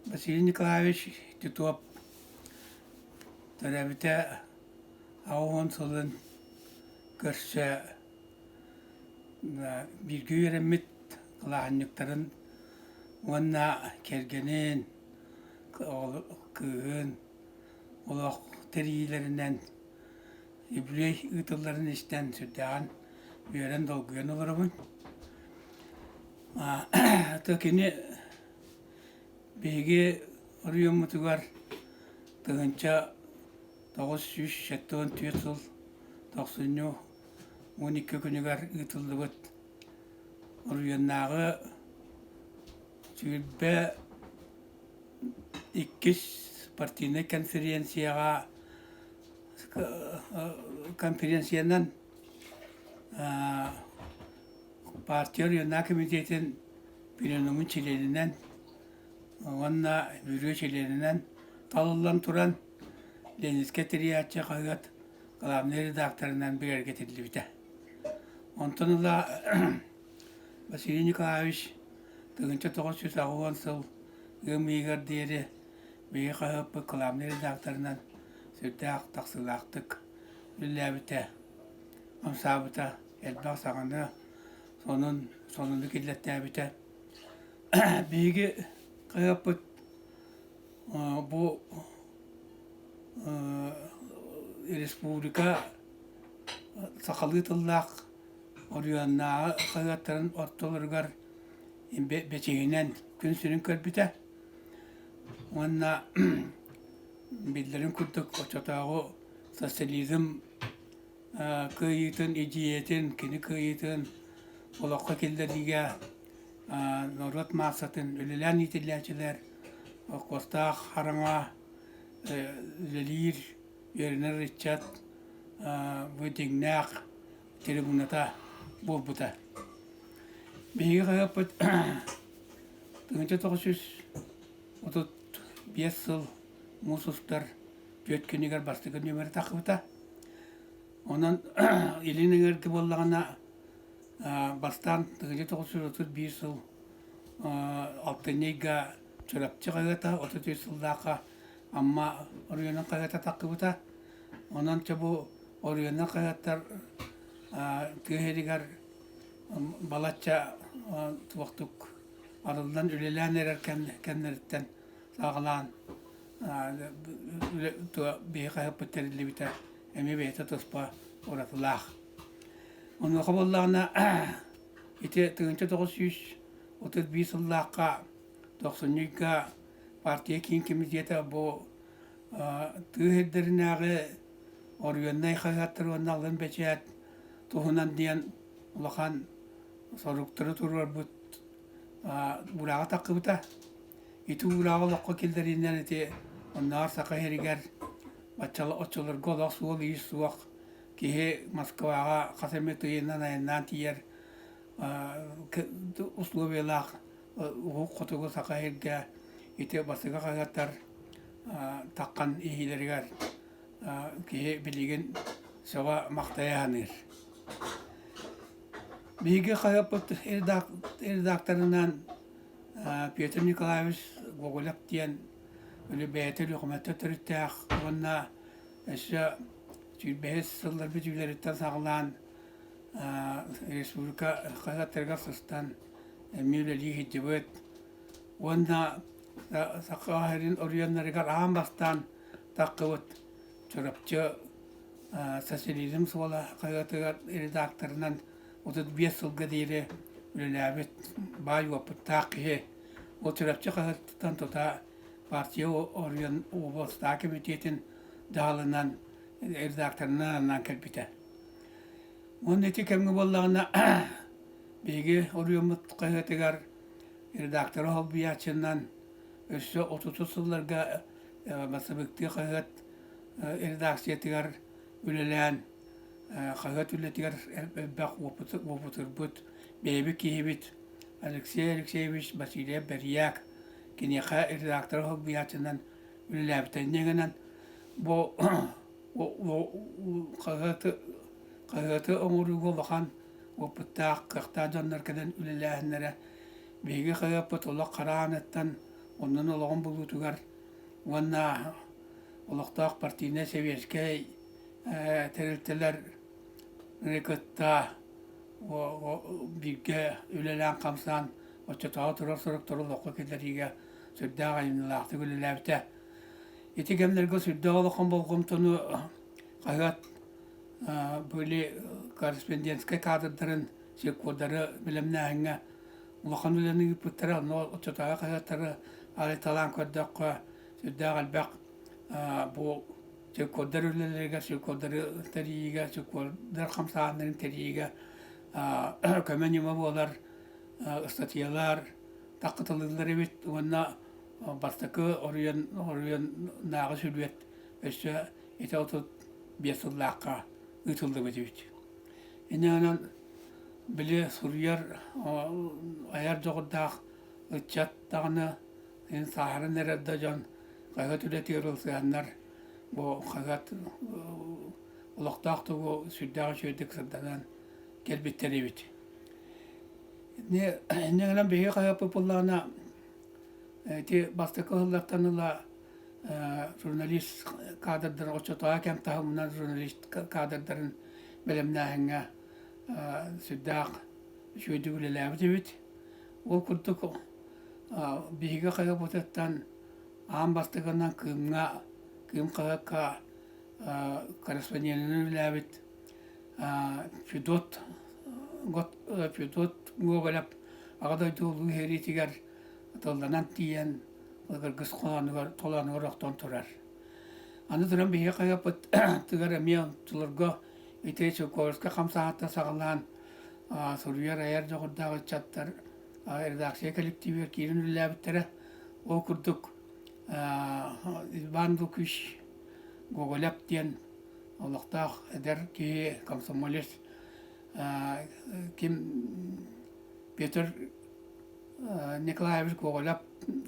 Василий Николаевич Титов төрөөбүтэ 80 сылын көрсө бииргэ үөрэммит кылааһынньыктарын уонна кэргэнин, кыыһын олох тэрийиилэринэн үбүлүөй ыытылларын истэн сүрдээҕин үөрэн долгуйан олоробун. То кини биһиги оройуоммутугар 1974 сыл тохсунньу 12 күнүгэр ыытыллыбыт оройуоннааҕы 22 партийнай конференцияҕа конференциянан партия оройуоннааҕы комитетын пленумун чилиэнинэн уонна бюро чилиэнинэн талыллан туран Ленинскэй тэрийээччи хаһыат главнай редакторынан бигэргэтиллибитэ. Онтон ыла Василий Николаевич 1980 сыл ыам ыйыгар диэри биһиги хаһыаппыт главнай редакторынан сүрдээх тахсыылаахтык үлэлээбитэ, хамсаабыта, элбэх саҥаны, сонун, сонуну киллэртээбитэ. Биһиги хаһыаппыт бу республика сахалыы тыллаах оройуоннааҕы хаһыаттарын ортолоругар бэчигинэн күн сирин көрбүтэ. Уонна биллэрин курдук оччотооҕу социализм кыайыытын, идеятын, кини кыайыытын олоххо киллэриигэ норуот маассатын үлэлээн иитиллээччилэр холкуостаах хараҥа үлэлиир, үөрэнэр ыччат бу дьиҥнээх трибуната буолбута. Биһиги хаһыаппыт 1935 сыл муус устар түөрт күнүгэр бастакы нүөмэрэ тахсыбыта. Онон илин эҥэргэ буоллаҕына бастаан 1931 сыл алтынньы ыйга Чурапчы хаһыата 33 сыллаахха Амма оройуонун хаһыата тахсыбыта. Онон чэ бу оройуоннар хаһыаттар тыа сиригэр балачча туохтук арыллан үлэлээн эрэр кэмнэриттэн саҕалаан биһи хаһыаппыт тэриллибитэ эмиэ бэйэтэ туспа уратылаах. Онуоха буоллаҕына ити 1931 сыллаахха тохсунньу ыйга партия киин кэмитиэтэ бу тыа сирдэринээҕи оройуоннай хаһыаттар уонна алын бэчээт туһунан диэн улахан соруктары туруорбут уурааҕа таххыбыта. Ити уурааҕы олоххо киллэриинэн ити оннооҕор Саха сиригэр оччолорго олох суол-иис суох киһи Москваҕа хас эмэ ыйынан айаннаан тиийэр условиялаах уһук хотугу Саха сиргэ ити бастакы хаһыаттар таххан иһиилэригэр киһи билигин сөҕө-махтайа саныыр. Биһиги хаһыаппыт редакторынан Петр Николаевич Гоголев диэн бэйэтэ Өлүөхүмэттэн төрүттээх уонна өссө сүүрбэһис сыллар бүтүүлэриттэн саҕалаан республика хаһыаттарыгар сыстан эмиэ үлэлии сылдьыбыт уонна Саха сирин оройуоннарыгар аан бастаан таххыбыт Чурапчы социализм суола хаһыатыгар редакторынан 35 сылга диэри үлэлээбит баай уопуттаах киһи. Ол Чурапчы хаһыаттан тута партия оройуон областаах кэмитиэтин дьаһалынан редакторынан анаан кэлбитэ. Уонна ити кэмҥэ буоллаҕына биһиги оройуоммут хаһыатыгар редакторы солбуйааччынан өссө отутус сылларга бассабыыктыы хаһыат редакциятыгар үлэлээн хаһыат үлэтигэр элбэх уопутурбут бэйэбит киһибит Алексей Алексеевич Васильев Бэрийээк киниэхэ редактор солбуйааччынан үлэлээбитэ. Инньэ гынан бу хаһыаты хаһыаты оҥорууга улахан уопуттаах, кыахтаах дьоннор кэлэн үлэлээһиннэрэ биһиги хаһыаппыт олох хара ааныттан. оннун олоҕун булуутугар уонна олохтоох партийнай сэбиэскэй тэрилтэлэр кытта бииргэ үлэлээн-хамсаан оччотооҕу турар соруктары олоххо киллэриигэ сүрдээх айымньылаахтык үлэлээбитэ. Ити кэмнэргэ сүрдээх улахан болҕомтону хаһыат были корреспондентскай кадрдарын, секкордары бэлэмнээһиҥҥэ улахан үлэни ыыппыттара. Онно оччотооҕу хаһыаттары арыйталаан көрдөххө, сүрдээх элбэх бу секкордар үлэлэригэр, секкордары тэрийиигэ, секкордар хамсааһыннарын тэрийиигэ көмө-ньыма буолар ыстатыйалар таххыталыыллар эбит уонна бастакы оруйан оруйоннааҕы сүлүөт өссө ити 35 сыллаахха ыытыллыбыт эбит. Иннинэн били суруйар айар дьоҕурдаах ыччат даҕаны сааһыран эрэр да дьон хаһыат үлэтигэр ылсыһаннар бу хаһыат олохтоох тугу сүрдээх үчүгэйдик сырданан кэлбиттэр эбит. Инньэ гынан биһиги хаһыаппыт буоллаҕына ити бастакы ыһыллартан ыла журналист кадрдарын оччотооҕу кэм таһымынан журналист кадрдарын бэлэмнээһиҥҥэ сүрдээх үчүгэйдик үлэлээбит эбит. Ол курдук биһиги хаһыаппытыттан аан бастакынан Кыымҥа, Кыым хаһыакка корреспонденынан үлэлээбит Федот Федот Гоголев Аҕа дойду Улуу сэриитигэр тылланан тиийэн кыргыс холоонугар толоонугар охтон турар. Аны туран биһиги хаһыаппыт тыгар эмиэ оччолорго ити Чуковскай хамсааһыттан саҕалаан суруйар айар дьоҕурдаах ыччаттар редакция коллективигэр киирэн үлэлээбиттэрэ. Ол курдук Иван Лукич Гоголев диэн олохтоох эдэр киһи комсомолец ким Петр Николаевич Гоголев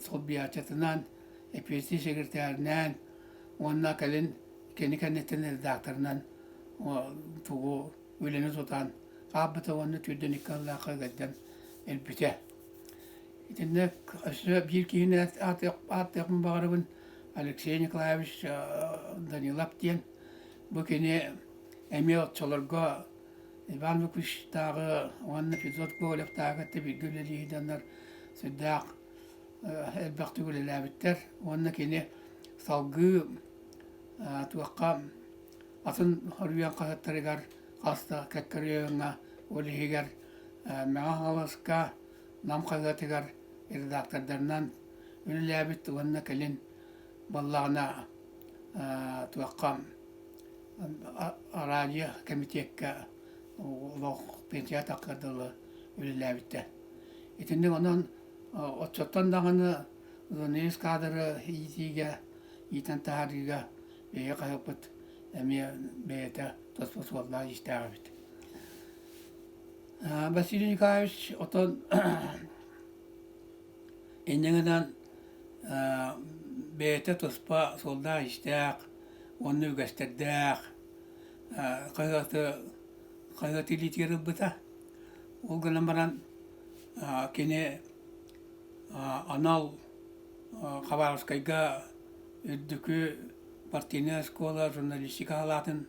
солбуйааччытынан, эпиэстии секретарынан уонна кэлин кини кэнниттэн редакторынан тугу үлэни тутан хаалбыта уонна түүрдэн икки сыллаахха ыалдьан өлбүтэ. Итиннэ өссө биир киһини ааттыахпын баҕарабын Алексей Николаевич Данилов диэн. Бу кини эмиэ оччолорго Иван Лукичтааҕы уонна Федот Гоголевтааҕы кытта бииргэ үлэлии сылдьаннар сүрдээх элбэхтик үлэлээбиттэр уонна кини салгыы туохха атын хоруйан хаһыаттарыгар хас да кэккэ райоҥҥа ол иһигэр Мэҥэ Хаҥаласка Нам хаһыатыгар редактордарынан үлэлээбит уонна кэлин буоллаҕына туохха радио кэмитиэккэ олох пенсия таххар дылы үлэлээбиттэр. Итинник онон оччоттон даҕаны журналист кадры иитиигэ, иитэн таһаарыыга биһиги хаһыаппыт эмиэ бэйэтэ туспа суоллаах-иистээх эбит. Василий Николаевич отон инньэ гынан бэйэтэ туспа суоллаах-иистээх уонна үгэстэрдээх хаһыаты хаһыат илиитигэр ылбыта. Ол гынан баран кини анал Хабаровскайга үрдүкү партийнай оскуола журналистика салаатын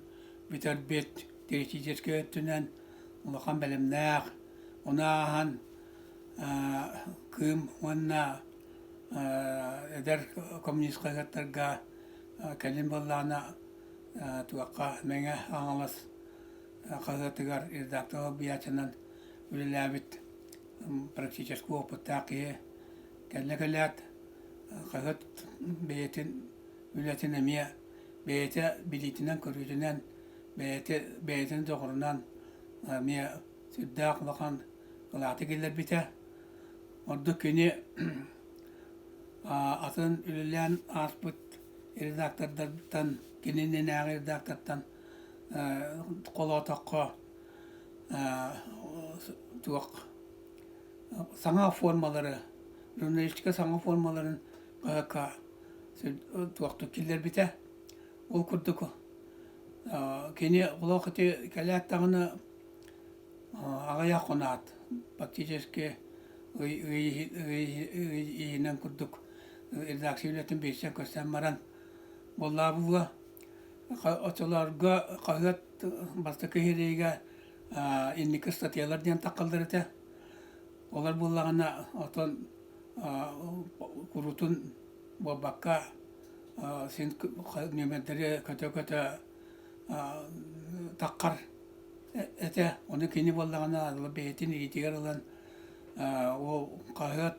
бүтэрбит теоретическай өттүнэн улахан бэлэмнээх, ону ааһан Кыым уонна эдэр коммунист хаһыаттарга кэлин буоллаҕына туохха Мэҥэ Хаҥалас хаһыатыгар редактор солбуйааччынан үлэлээбит практическай опыттаах киһи кэллэ кэлээт хаһыат бэйэтин үлэтин эмиэ бэйэтэ билиитинэн-көрүүтүнэн бэйэтэ бэйэтин доҕорунан эмиэ сүрдээх улахан кылааты киллэрбитэ. Ордук кини атын үлэлээн ааспыт редактордартан кини иннинээҕи редактортан холоотоххо туох саҥа формалары журналистика саҥа формаларын хаһыакка туохтук киллэрбитэ. Ол курдук кини олох ити кэлээт даҕаны аҕыйах хоноот, фактически ый, ый, ый, ый иһинэн курдук. Редакция үлэтин билсэн-көрсөн баран буоллаабыга оччолорго хаһыат бастакы иһириигэ инники ыстатыйалар диэн таххаллар этэ. Олор буоллаҕына отон куруутун буолбакка син нүөмэрдэри көтө-көтө таххар этэ. Ону кини буоллаҕына бэйэтин илиитигэр ылан ол хаһыат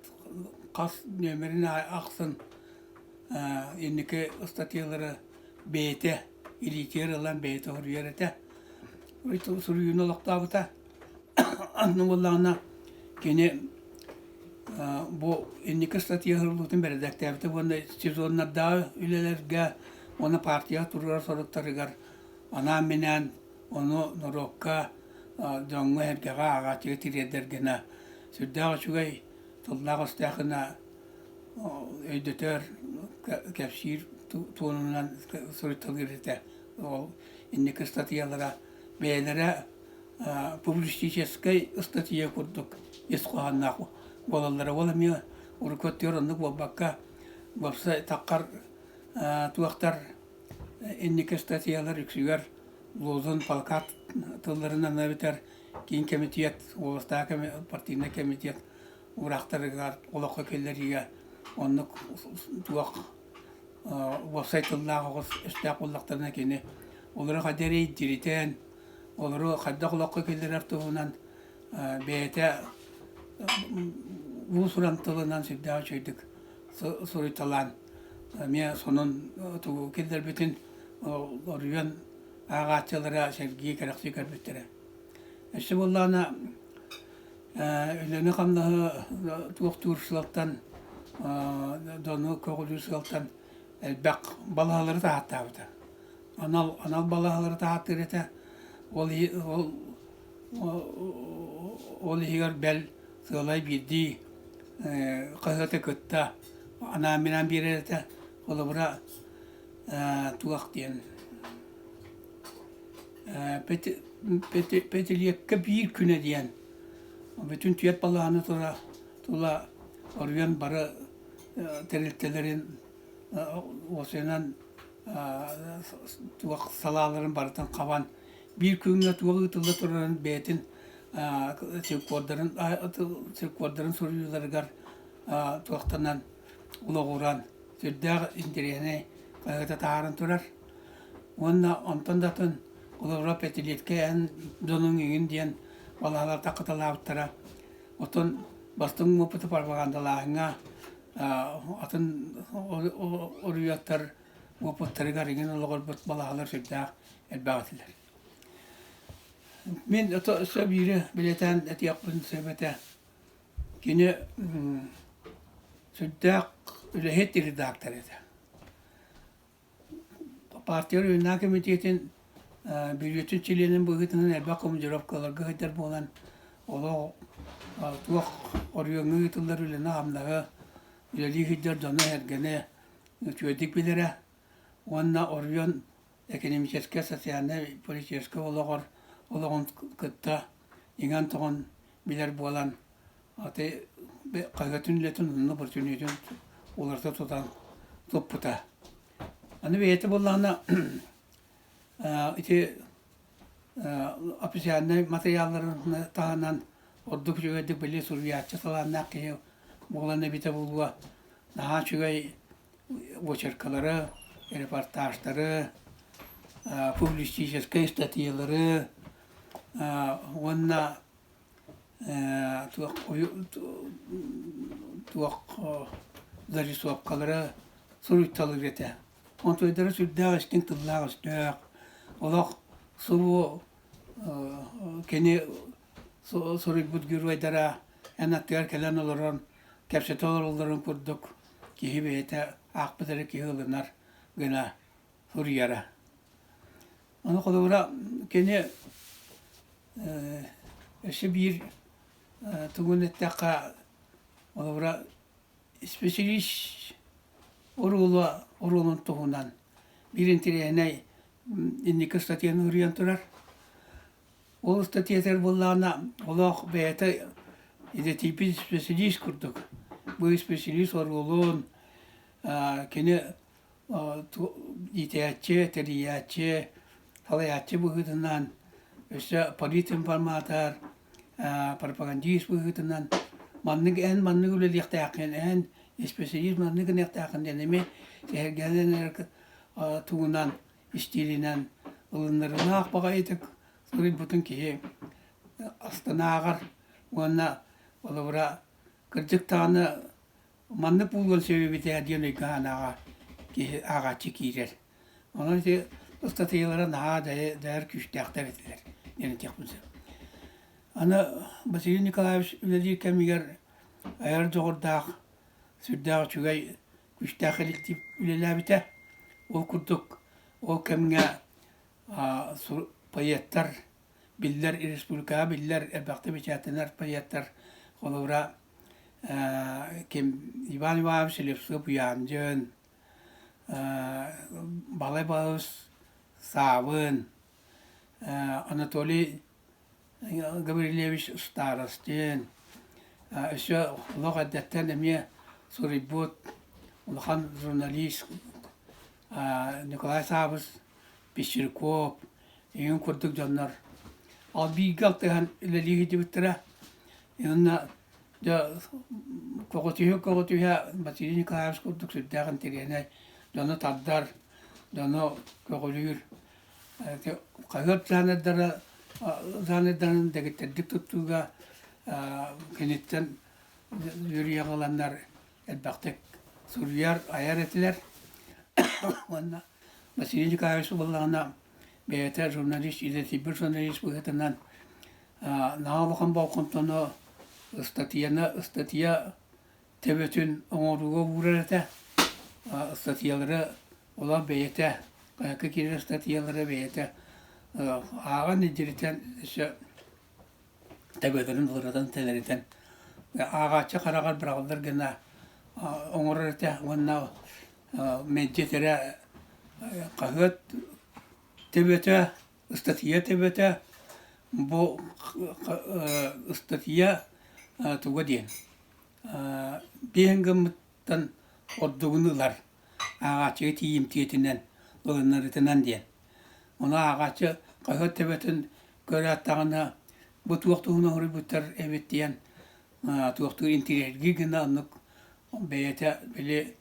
хас нүөмэрин ахсын инники ыстатыйалары бэйэтэ илиитигэр ылан бэйэтэ суруйар этэ. Суруйууну олохтообута. Онно буоллаҕына кини бу инники ыстатыйа суруйуутун бэрэдээктээбитэ уонна сезоннардааҕы үлэлэргэ уонна партия туруорар соруктарыгар анаан-минээн ону норуокка, дьоҥҥо-сэргэҕэ ааҕааччыга тириэрдэр гына сүрдээх үчүгэй тыллаах-өстөөх гына өйдөтөр, кэпсиир туонунан суруйталыыр этэ. Ол инники ыстатыйалара бэйэлэрэ публицистическай ыстатыйа курдук ис хоһоонноох буолаллара. Ол эмиэ урукку өттүгэр оннук буолбакка, уопсай таххар туохтар инники ыстатыйалар үксүгэр лозунг, плакат тылларынан эбэтэр киин кэмитиэт, уобастаах партийнай кэмитиэт уураахтарыгар олоххо киллэриигэ оннук туох уопсай тыллаах оҕус өстөөх буоллахтарына кини олору хайдах эрийдиритэн, олору хайдах олоххо киллэрэр туһунан бэйэтэ уус-уран тылынан сүрдээх үчүгэйдик суруйталаан эмиэ сонун тугу киллэрбитин оруйан ааҕааччылара сэргии кэрэхсии көрбүттэрэ. Өссө буоллаҕына үлэни-хамнаһы туохтуур сыалтан дьону көҕүлүүр сыалтан элбэх балаһалары таһааттаабыта. Анал анал балаһалары таһааттыыр этэ. Ол ол ол иһигэр бэл сыалай биирдии хаһыаты кытта анаан-минээн биэрэр этэ. Холобура туох диэн Петелиэккэ биир күнэ диэн бүтүн түөрт балаһаны тула тула оруйан бары тэрилтэлэрин уопсайынан туох салааларын барытын хабан биир күҥҥэ туох ыытылла турарын бэйэтин циркордарын циркордарын суруйууларыгар туохтанан олоҕуран сүрдээх интэриэһинэй хаһыаты таһааран турар. Уонна онтон да атын холобура пятилетка эн дьонуҥ иҥин диэн балаһалар таххыталаабыттара. Оттон бастыҥ уопуту пропагандалааһыҥҥа атын оруйуоттар уопуттарыгар иҥин олоҕурбут балаһалар сүрдээх элбэх этилэр. Мин өссө биири бэлиэтээн этиэхпин сөп этэ. Кини сүрдээх үлэһит редактор этэ. Партия Оройуоннааҕы кэмитиэтин бүрүөтүн чилиэнин быһыытынан элбэх командировкаларга сылдьар буолан, олох туох оройуоҥҥа ыытыллар үлэни-хамнаһы үлэлии сылдьар дьону-сэргэни үчүгэйдик билэрэ уонна оройуон экономическай, социальнай, политическай олоҕор олоҕун кытта иҥэн-тоҥон билэр буолан, аты хаһыатын үлэтин онно бүтүннүүтүн уларыта тутан туппута. Аны бэйэтэ буоллаҕына ити официальнай матырыйаалларын таһынан ордук үчүгэйдик били суруйааччы талааннаах киһи буолан эбитэ буолуо наһаа үчүгэй очеркалары, репортажтары, публицистическай ыстатыйалары уонна туох туох зарисовкалары суруйталыыр этэ. Онтуйдара сүрдээх истиҥ тыллаах-өстөөх, олох субу кини суруйбут геройдара эн аттыгар кэлэн олорон кэпсэтэ олороллорун курдук киһи бэйэтэ аахпыт эрэ киһи ылынар гына суруйара. Ону холобура кини өссө биир тугун эттэххэ холобура исписэлиис оруола оруолун туһунан биир интэриэһинэй инники ыстатыйаны суруйан турар. Ол ыстатыйатыгар буоллаҕына олох бэйэтэ идэтийбит исписэлиис курдук. Бу исписэлиис оруолун. Кини иитээччи, тэрийээччи, салайааччы быһыытынан, өссө политинформатор, пропагандист быһыытынан маннык эн маннык үлэлиэхтээххин, эн исписэлиис маннык гыныахтааххын диэн эмиэ сэһэргэһэн эрэр тугунан, истиилинэн ылыннарыылаах баҕайытык суруйбутун киһи астына ааҕар уонна холобура кырдьык даҕаны маннык буолуон сөп эбит ээ диэн өйгө-санааҕа киһи ааҕааччы киирэр. Онон ити ыстатыйалара наһаа дайар күүстээхтэр этилэр диэн этиэхпин сөп. Аны Василий Николаевич үлэлиир кэмигэр айар дьоҕурдаах, сүрдээх үчүгэй күүстээх коллектив үлэлээбитэ. Ол курдук ол кэмҥэ поэттар биллэр республикаҕа биллэр элбэхтик бэчээттэнэр поэттар холобура ким Иван Иванович Слепцов-Уйаандьын, Балай Балыс Саабын, Анатолий Гаврильевич Старостин, өссө олох эрдэттэн эмиэ суруйбут улахан журналист Николай Саабыс Пестряков эҥин курдук дьоннор ол бииргэ алтыһан үлэлии сылдьыбыттара. Уонна дьэ көҕүтүһэ-көҕүтүһэ Василий Николаевич курдук сүрдээх интэриэһинэй дьону тардар, дьону көҕүлүүр хаһыат жанрдара жанрдарын дэгиттэрдик туттууга киниттэн үөрүйэх ыланнар элбэхтик суруйар, айар этилэр. Уонна Василий Николаевич буоллаҕына бэйэтэ журналист, идэтийбит журналист быһыытынан наһаа улахан болҕомтону ыстатыйаны ыстатыйа төбөтүн оҥорууга уурар этэ. Ыстатыйалары олох бэйэтэ кыайыкка киирэр ыстатыйалары бэйэтэ ааҕан илдьиритэн өссө төбөлөрүн уларытан тэлэритэн ааҕааччы хараҕар быраҕыллар гына оҥорор этэ уонна мэлдьи этэрэ хаһыат төбөтө, ыстатыйа төбөтө бу ыстатыйа туга диэн биэһин гыммыттан ордугун ылар ааҕааччыга тиийимтиэтинэн ылынарытынан диэн. Ону ааҕааччы хаһыат төбөтүн көрөөт даҕаны бу туох туһунан суруйбуттар эбит диэн туохтуур интириэһиргиир гына оннук бэйэтэ били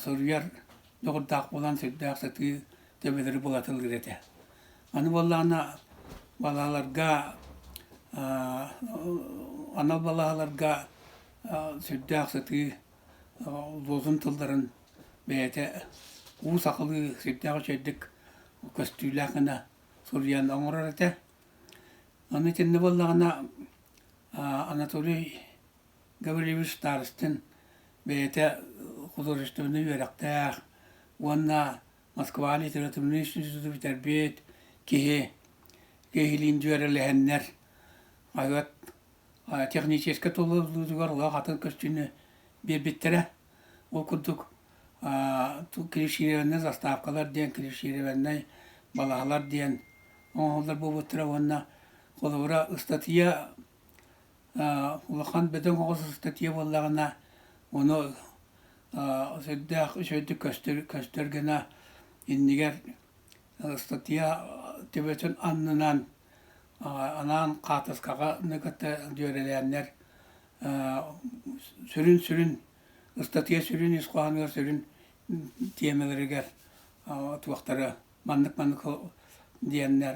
суруйар дьоҕурдаах буолан сүрдээх сытыы төбөлөрү булатылыыр этэ. Аны буоллаҕына балаһаларга анал балаһаларга сүрдээх сытыы лозунг тылларын бэйэтэ уу сахалыы сүрдээх үчүгэйдик көстүүлээх гына суруйан оҥорор этэ. Аны итиннэ буоллаҕына Анатолий Гаврильевич Старостин бэйэтэ художественнай үөрэхтээх уонна Москва литературнай институту бүтэрбит киһи киһилиин дьүөрэлэһэннэр хаһыат техническэй толоруллуутугар олох атын көстүүнү биэрбиттэрэ. Ол курдук клишированнай заставкалар диэн, клишированнай балаһалар диэн оҥоһуллар буолбуттара уонна холобура ыстатыйа улахан бөдөҥ оҕус ыстатыйа буоллаҕына ону сүрдээх үчүгэйдик көстөр, көстөр гына иннигэр ыстатыйа төбөтүн аннынан анаан хаартыскаҕа кытта дьүөрэлээннэр сүрүн-сүрүн ыстатыйа сүрүн ис хоһоонугар сүрүн тиэмэлэригэр туохтары маннык-маннык диэннэр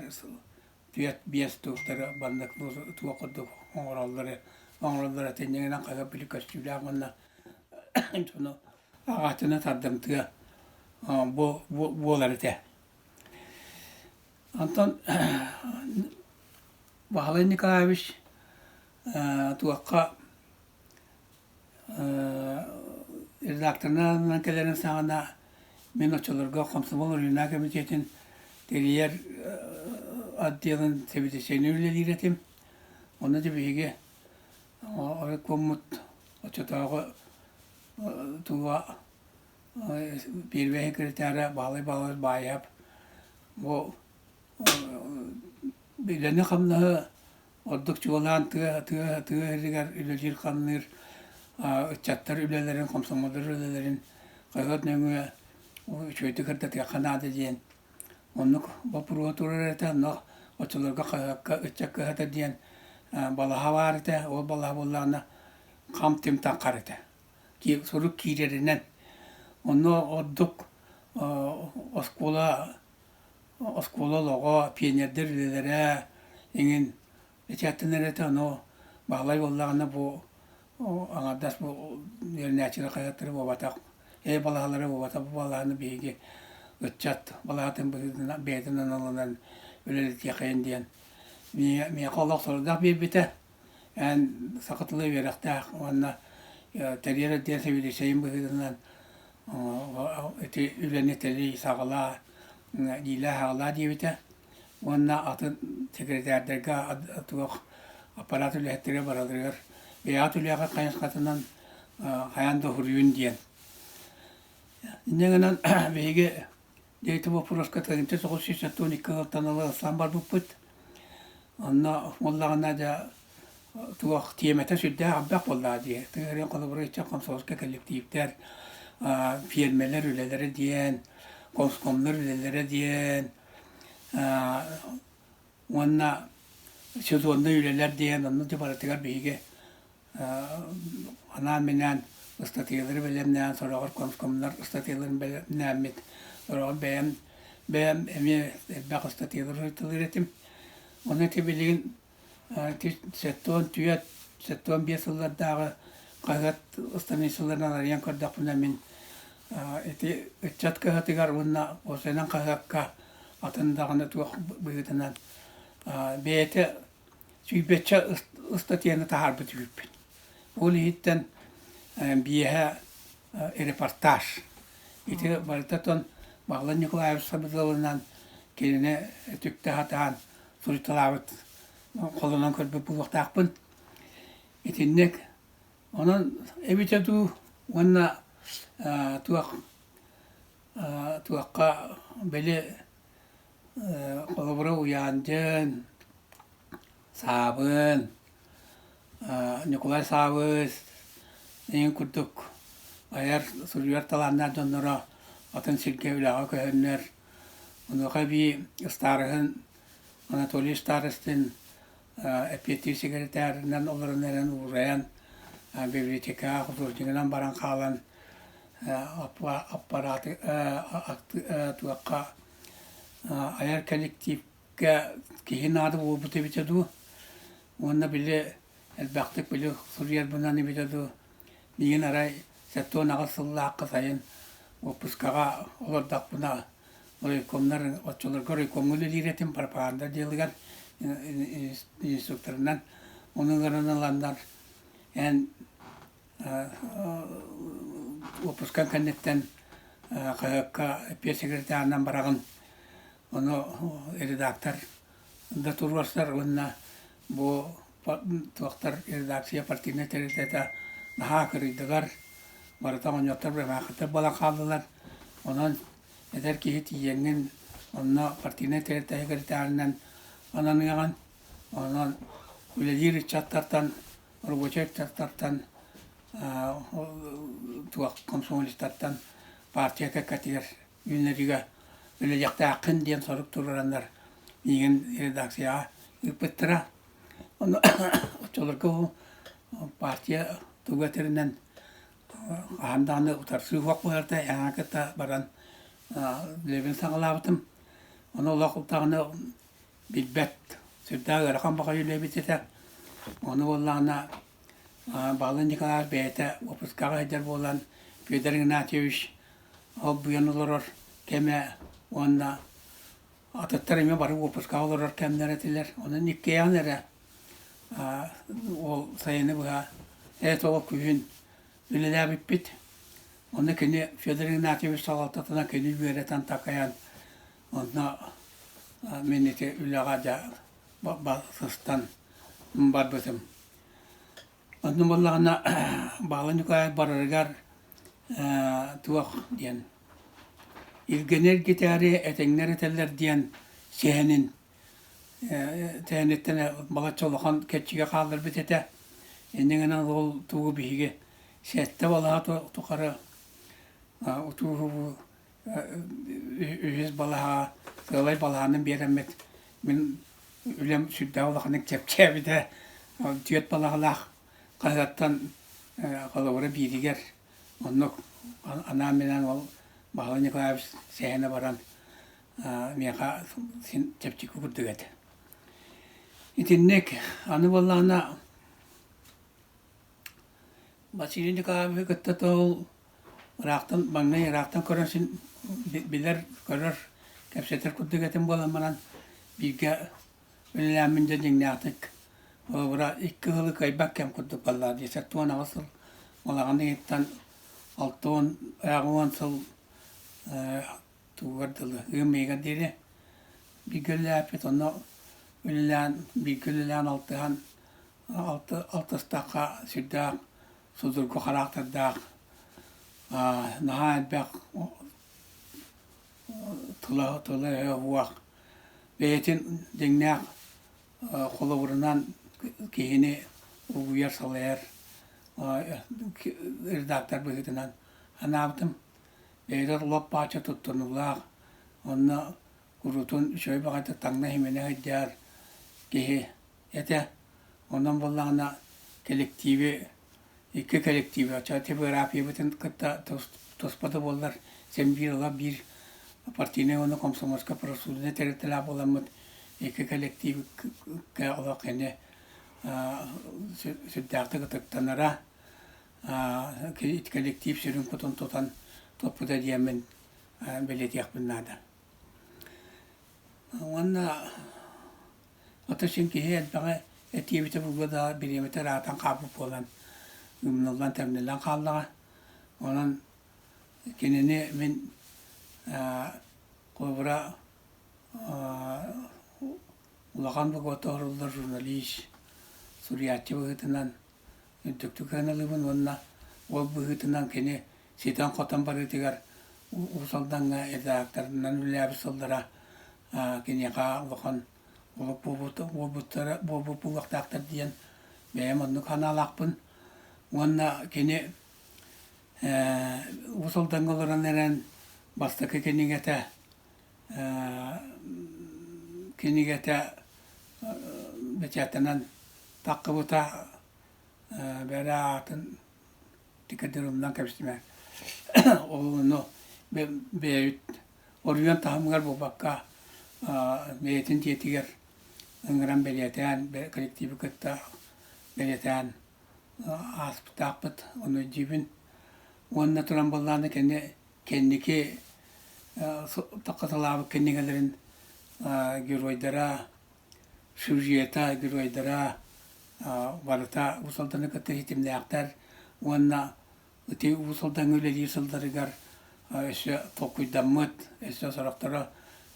түөрт биэс туохтары маннык туох курдук оҥороллоро оҥороллоро итиннигинэн хаһыат били көстүүлээх уонна дьону аҕааччыны тардымтыа буолар этэ. Онтон Баһылай Николаевич туохха редакторынан кэлэрин саҕана мин оччолорго комсомол Ульяна комитетин тэрийэр отделын сэбиэдиссэйинэн үлэлиир этим. Онно дьэ биһиги райкоммут оччотооҕу туга первый секретаря Баһылай Павлович Баайап бу үлэни-хамнаһы ордук чуолаан тыа тыа тыа иһигэр үлэлиир-хамныыр ыччаттар үлэлэрин, комсомоллар үлэлэрин. Хаһыат нөҥүө үчүгэйдик сырдатыахха наада диэн оннук боппуруоһу турар этэ. Онно оччолорго хаһыакка ыччат кыһата диэн балаһа баар этэ. Ол балаһа буоллаҕына хам-түм таҥхар этэ. Сурук киирэринэн. Онно ордук оскуола оскуола олоҕо, пионердар үлэлэрэ эҥин Бэчээттэнэр этэ, ону Баһылай буоллаҕына бу аҥардас бу үөрэнээччилэр хаһыаттара буолбатах, ээ балаһалара буолбатах, бу балаһаны биһиги ыччат балаһатын быһыытынан бэйэтин аналынан үлэлэтиэхэйин диэн миэхэ олох сорудах биэрбитэ. Эн саха тыла үөрэхтээх уонна тэрийэр отдел сэбиэдиссэйин быһыытынан ити үлэни тэрий, саҕалаа, иилээ-саҕалаа диэбитэ. Уонна атын секретардарга туох аппарат үлэһиттэрэ бараларыгар бэйэҕит үлэҕэ хайысхатынан хайаан да уһуруйун диэн. Инньэ гынан биһиги дети боппуруоска 1972 сылтан ыла ылсан барбыппыт. Онно буоллаҕына дьэ туох тиэмэтэ сүрдээх элбэх буоллаҕа дии. Тыа холобура иччэ комсомольскай коллективтэр, фермэлэр үлэлэрэ диэн, комскомнор үлэлэрэ диэн, уонна сезоннай үлэлэр диэн онно дьэ барытыгар биһиги анаан-минээн ыстатыйалары бэлэмнээн, сороҕор комскомнор ыстатыйаларын бэлэмнээммит, сороҕор бэйэм бэйэм эмиэ элбэх ыстатыйалары суруйталыыр этим. Ону ити билигин 74, 75 сыллардааҕы хаһыат страницаларынан арыйан көрдөхпүнэ мин ити ыччат кыһатыгар уонна уопсайынан хаһыакка атын даҕаны туох быһыытынан бэйэтэ сүүрбэччэ ыстатыйаны таһаарбыт үһүппүн. Ол иһиттэн биэһэ репортаж. Ити барыта оттон Баһылай Николаевич сабыдыалынан кинини түктэ сатаан суруйталаабыт холонон көрбүт буолуохтаахпын. Итинник. Онон эбитэ дуу уонна туох туохха били холобура Уйаандьын, Саабын, Ньукулай Саабыс эҥин курдук айар, суруйар талааннаах дьонноро атын сиргэ үлэҕэ көһөннөр, онуоха эбии ыстаарыһын Анатолий Старостин эппиэттиир секретарынан олорон эрэн уурайан библиотекаҕа художнигынан баран хаалан аппараты туохха айар коллективка киһи наада буолбут эбитэ дуу уонна били элбэхтик били суруйарбынан эбитэ дуу миигин арай 78 сыллаахха сайын уоппускаҕа олордохпуна райкомнар оччолорго райкомҥа үлэлиир этим пропаганда отделыгар инструкторынан ону ыҥыран ыланнар эн уоппускаҥ кэнниттэн хаһыакка пресс-секретарынан бараҕын ону редактор да туруорсар уонна бу туохтар редакция партийнай тэрилтэтэ наһаа кырыйдылар барыта оҕонньоттор быраахыттар буолан хааллылар онон Эдэр киһи тиийэҥҥин онно партийнай тэрилтэ секретарынан ананыаҕын, онон үлэлиир ыччаттартан, рабочай ыччаттартан, туох комсомолецтартан партия кэккэтигэр үүнэригэ үлэлиэхтээххин диэн сорук туруораннар миигин редакцияҕа ыыппыттара. Онно оччолорго партия тугу этэринэн Хаһан даҕаны утарсыы суох буоларда, эһэҕэ кытта баран үлэбин саҕалаабытым. Ону олох даҕаны билбэт, сүрдээх ыарахан баҕайы үлэбит этэ. Ону буоллаҕына Баһылай Николаевич бэйэтэ уоппускаҕа сылдьар буолан, Федор Игнатьевич холбуйан олорор кэмэ уонна атыттар эмиэ бары уоппускаҕа олорор кэмнэрэ этилэр. Онон иккиэйэҕин эрэ ол сайыны быһа эт ол күһүн үлэлээбиппит. Онно кини Федор Игнатьевич салалтатынан кини үөрэтэн такайан онно мин ити үлэҕэ дьэ сыстан барбытым. Онно буоллаҕына Баала Ньукулаев барарыгар туох диэн Илгэни эргитээри этэҥнэр этэллэр диэн сэһэнин Тэһэниттэн балачча улахан кэрчигэ хаалларбыт этэ. Инньэ гынан ол тугу биһиги сэттэ балаһа тухары Утууһубу үһүс балаһа сыалай балаһаны биэрэммит мин үлэм сүрдээх улаханнык чэпчээбитэ. Түөрт балаһалаах хаһыаттан холобура бииригэр оннук анаан-минээн ол Баһылай Николаевич сэһэнэ баран миэхэ син чэпчэки курдук этэ. Итинник аны буоллаҕына Василий Николаевиһы кытта ол ыраахтан маҥнай ыраахтан көрөн син билэр, көрөр, кэпсэтэр курдук этим буолан баран бииргэ үлэлээммин дьэ дьиҥнээхтик холобура икки сылы кыайбат кэм курдук буолла дии 78 сыл балаҕан ыйыттан 60 сыл тугугар дылы ыам ыйыгар диэри бииргэ үлэлээппит онно үлэлээн бииргэ үлэлээн алтыһан алтыстахха сүрдээх судургу хараахтардаах наһаа элбэх тыла тыла-өһө уох бэйэтин дьиҥнээх холобурунан киһини угуйар салайар редактор быһыытынан анаабытым. Бэйэтэ лоп-бааччы туттунуулаах, онно куруутун үчүгэй баҕайытык таҥна-симэнэ сылдьар киһи этэ. Онон буоллаҕына кэлэктииби икки кэлэктииби оччо типографиябытын кытта туспа да буоллар син биир ыла биир партийнай уонна комсомольскай профсоюзнай тэрилтэлээх буоламмыт икки кэлэктиипкэ олох кини сүрдээхтик ытыктанара коллектив сүрүн кутун тутан туппута диэммин бэлиэтиэхпин наада. Уонна ото син киһи элбэҕи этиэбитэ буолуо да бириэмэтэ ыраатан хаалбыт буолан умнуллан-тэмниллэн хааллаҕа. Онон кинини мин холобура улахан богуота оһоруллар журналист, суруйааччы быһыытынан үрдүктүк сыаналыыбын уонна ол быһыытынан кини ситэн-хотон барыытыгар Уус Алдаҥҥа редакторынан үлэлээбит сыллара киниэхэ улахан олук буолбуттара буолбут буолуохтаахтар диэн бэйэм оннук санаалаахпын. Уонна кини Уус Алдаҥҥа олорон эрэн бастакы кинигэтэ кинигэтэ бэчээттэнэн таххыбыта бэрэ аатын тикэдирумнан кэбистим ээ. Ол ону бэйэбит оруйуон таһымыгар буолбакка бэйэтин дьиэтигэр ыҥыран бэлиэтээн коллективы кытта бэлиэтээн ааспытаахпыт ону өйдүүбүн. Уонна туран буоллаҕына кини кэнники таххаталаабыт кинигэлэрин геройдара сюжета, геройдара барыта Уус Алданы кытта ситимнээхтэр уонна ити Уус Алдаҥҥа үлэлиир сылларыгар өссө толкуйдаммыт, өссө сорохторо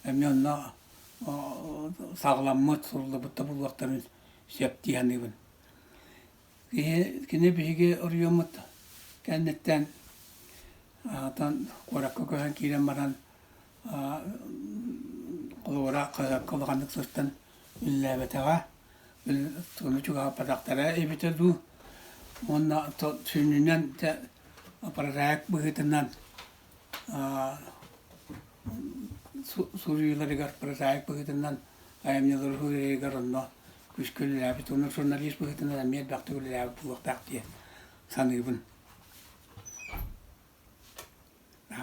эмиэ онно саҕаламмыт, суруллубут да буолуохтарын сөп дии саныыбын. Кини биһиги оройуоммут кэнниттэн куоракка көһөн киирэн баран Холобура, хаһыакка улаханнык сыстан үлэлээбэтэҕэ, ону чугаһаппатахтара эбитэ дуу. Уонна сүнньүнэн дьэ прозаик быһыытынан суруйууларыгар прозаик быһыытынан айымньылары суруйарыгар онно күүскэ үлэлээбит уонна журналист быһыытынан эмиэ элбэхтик үлэлээбит буолуохтаах диэн саныыбын.